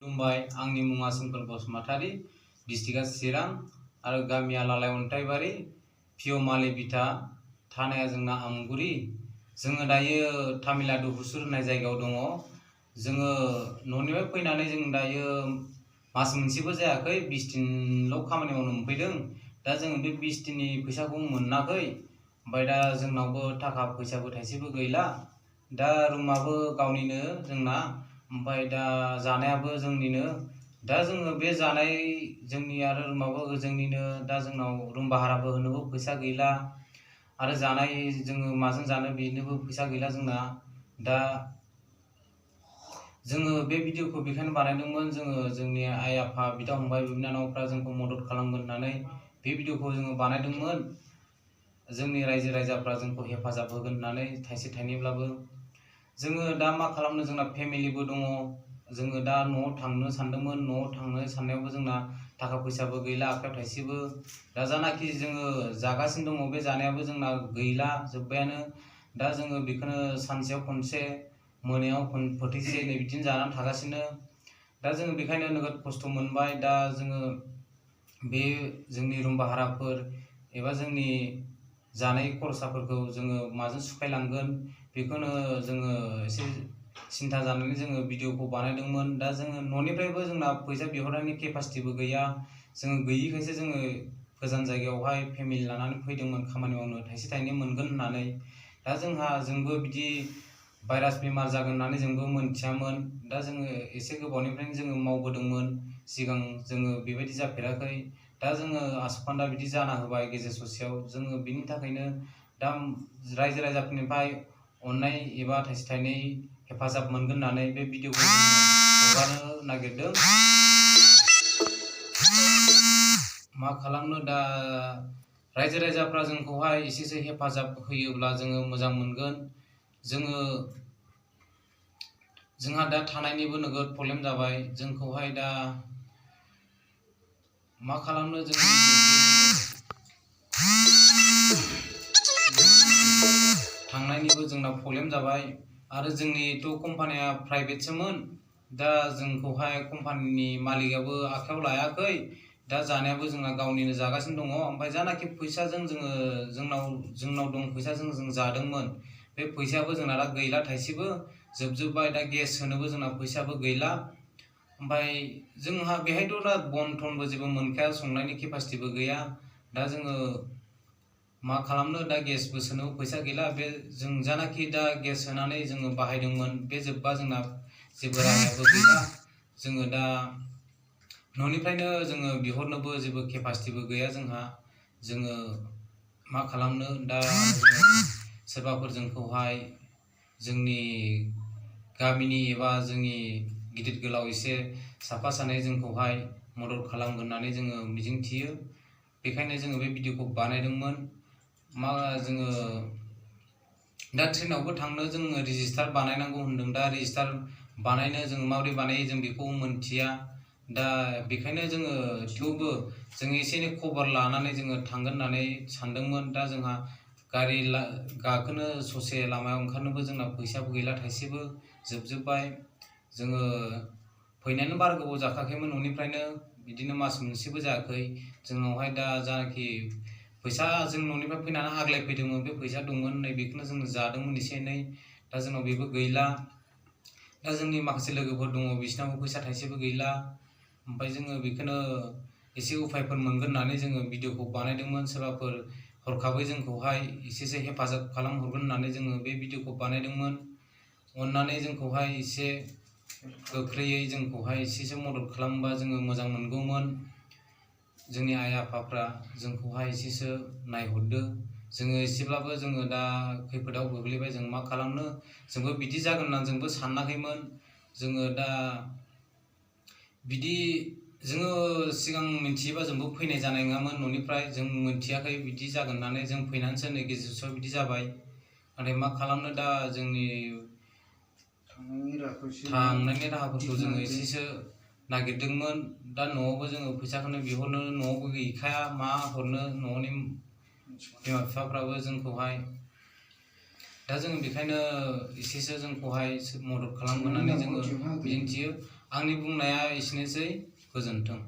खुलुमबाय, आंनि मुङा सोमखोर बसुमतारी, डिस्ट्रिक्टआ चिरां आरो गामिया लालाय अन्थाइबारि, पिअमालि बिथा, थानाया जोंना आमगुरि। जोङो दायो तामिलनाडु हुसुर होननाय जायगायाव दङ। जोङो न'निफ्राय फैनानै जों दायो मास मोनसेबो जायाखै, 20 दिनल' खामानि मावनो मोनफैदों। दा जों बे 20 दिननि फैसाखौ मोनाखै। ओमफ्राय दा जोंनावबो थाखा फैसाबो थाइसेबो गैला। दा रुमाबो गावनिनो जोंना, ओमफ्राय दा जानायाबो जोंनिनो। दा जोङो बे जानाय जोंनि आरो रुमाबो जोंनिनो। दा जोंनाव रुम भाराबो होनोबो फैसा गैला आरो जानाय जोङो माजों जानो बेनोबो फैसा गैला जोंना। दा जोङो बे भिडिअखौ बेखायनो बानायदोंमोन, जोङो जोंनि आइ आफा बिदा फंबाय बिनानावफ्रा जोंखौ मदद खालामगोन होननानै बे भिडिअखौ जोङो बानायदोंमोन। जोंनि रायजो राजाफ्रा जोंखौ हेफाजाब होगोन होननानै थाइसे थाइनैब्लाबो। जोङो दा मा खालामनो, जोंना फेमिलिबो दङ। जोङो दा न'आव थांनो सानदोंमोन, न'आव थांनो साननायावबो जोंना थाखा फैसाबो गैला, आखायाव थाइसेबो। दा जानाखि जोङो जागासिनो दङ, बे जानायाबो जोंना गैला, जोब्बायानो। दा जोङो बेखौनो सानसेयाव खनसे, मोनायाव बोथिसे नै बिदिनो जानानै थागासिनो। दा जोङो बेखायनो नोगोद खस्थ' मोनबाय। दा जोङो बे जोंनि रुम भाराफोर एबा जोंनि जानाय खरसाफोरखौ जोङो माजों सुखायलांगोन, बेखौनो जोङो एसे सिन्था जानानै जोङो भिडिअखौ बानायदोंमोन। दा जोङो न'निफ्रायबो जोंना फैसा बिहरनायनि केपासिटिबो गैया। जोङो गैयिखायसो जोङो गोजान जायगायावहाय फेमिलि लानानै फैदोंमोन खामानि मावनो, थाइसे थाइनै मोनगोन होननानै। दा जोंबो बिदि भाइरास बेमार जागोन होननानै जोंबो मोनथियामोन। दा जोङो एसे गोबावनिफ्रायनो जोङो मावबोदोंमोन, सिगां जोङो बेबायदि जाफेराखै। दा जोङो आसखान्दा बिदि जाना होबाय गेजेर ससेयाव। जोङो बिनि थाखायनो दा रायजो राजाफोरनिफ्राय अननाय एबा थाइसे थाइनै हेफाजाब मोनगोन होननानै बे भिडिअखौ हगारनो नागिरदों। मा खालामनो, दा रायजो राजाफ्रा जोंखौहाय एसेसो हेफाजाब होयोब्ला जोङो मोजां मोनगोन। जोंहा दा थानायनिबो नोगोद प्रब्लेम जाबाय। जोंखौहाय दा मा खालामनो, थांनायनिबो जोंना प्रब्लेम जाबाय। आरो जोंनिथ' कम्पानिया प्राइभेटसोमोन। दा जोंखौहाय कम्पानिनि मालिकआबो आखायाव लायाखै। दा जानायाबो जोंना गावनिनो जागासिनो दङ। ओमफ्राय जानाखि फैसाजों जोंनाव दं, फैसाजों जों जादोंमोन, बे फैसायाबो जोंना दा गैला, थाइसेबो जोबजोब्बाय। दा गेस सोनोबो जोंना फैसाबो गैला। ओमफ्राय जोंहा बेहायथ' दा बन थनबो जेबो मोनखाया, संनायनि केपासिटिबो गैया। दा जोङो मा खालामनो, दा गेसबो सोनोबो फैसा गैला। बे जों जानाखि दा गेस सोनानै जोङो बाहायदोंमोन, बे जोब्बा जोंना जेबो राहायाबो गैला। जोङो दा न'निफ्रायनो जोङो बिहरनोबो जेबो केपासिटिबो गैया जोंहा। जोङो मा खालामनो, दा सोरबाफोर जोंखौहाय जोंनि गामिनि एबा जोंनि गिदिर गोलाव एसे साफा सानै जोंखौहाय मदद खालामगोन होननानै जोङो मिजिंथियो। बेखायनो जोङो बे भिडिअखौ बानायदोंमोन। जोङो दा ट्रेनावबो थांनो जोङो रेजिस्टार बानायनांगौ होनदों। दा रेजिस्टार बानायनो जों माबोरै बानायो जों बेखौ मोनथिया। दा बेखायनो जोङो थेवबो जों एसे एनै खबर लानानै जोङो थांगोन होननानै सानदोंमोन। दा जोंहा गारि गाखोनो ससे लामायाव ओंखारनोबो जोंना फैसाबो गैला, थाइसेबो जोबजोब्बाय। जोङो फैनायानो बारा गोबाव जाखायाखैमोन न'निफ्रायनो, बिदिनो मास मोनसेबो जायाखै। जोंनावहाय दा जानाखि फैसा जों न'निफ्राय फैनानै आग्लाय फैदोंमोन, बे फैसा दंमोन, नै बेखौनो जों जादोंमोन एसे एनै। दा जोंनाव बेबो गैला। दा जोंनि माखासे लोगोफोर दङ, बिसिनावबो फैसा थाइसेबो गैला। ओमफ्राय जोङो बेखौनो एसे उफायफोर मोनगोन होननानै जोङो भिडिअखौ बानायदोंमोन। सोरबाफोर हरखाबै जोंखौहाय एसेसो हेफाजाब खालामहरगोन होननानै जोङो बे भिडिअखौ बानायदोंमोन। अननानै जोंखौहाय एसे गोख्रैयै जोंखौहाय एसेसो मदद खालामोबा जोङो मोजां मोनगौमोन। जोंनि आइ आफाफ्रा जोंखौहाय एसेसो नायहरदो। जोङो एसेब्लाबो जोङो दा खैफोदाव गोग्लैबाय, जों मा खालामनो। जोंबो बिदि जागोन होननानै जोंबो सानाखैमोन। जोङो दा बिदि जोङो सिगां मिन्थियोबा जोंबो फैनाय जानाय नङामोन न'निफ्राय। जों मोनथियाखै बिदि जागोन होननानै। जों फैनानैसो नै गेजेर ससेयाव बिदि जाबाय। नाथाय मा खालामनो, दा जोंनि थांनायनि राहाफोरखौ जोङो एसेसो नागिरदोंमोन। दा न'आवबो जोङो फैसाखौनो बिहरनो, न'आवबो गैखाया, मा हरनो। न'नि बिमा बिफाफ्राबो जोंखौहाय दा जोङो बेखायनो एसेसो जोंखौहाय मदद खालामगोन होननानै जोङो मिजिंथियो। आंनि बुंनाया एसेनोसै, गोजोन्थों।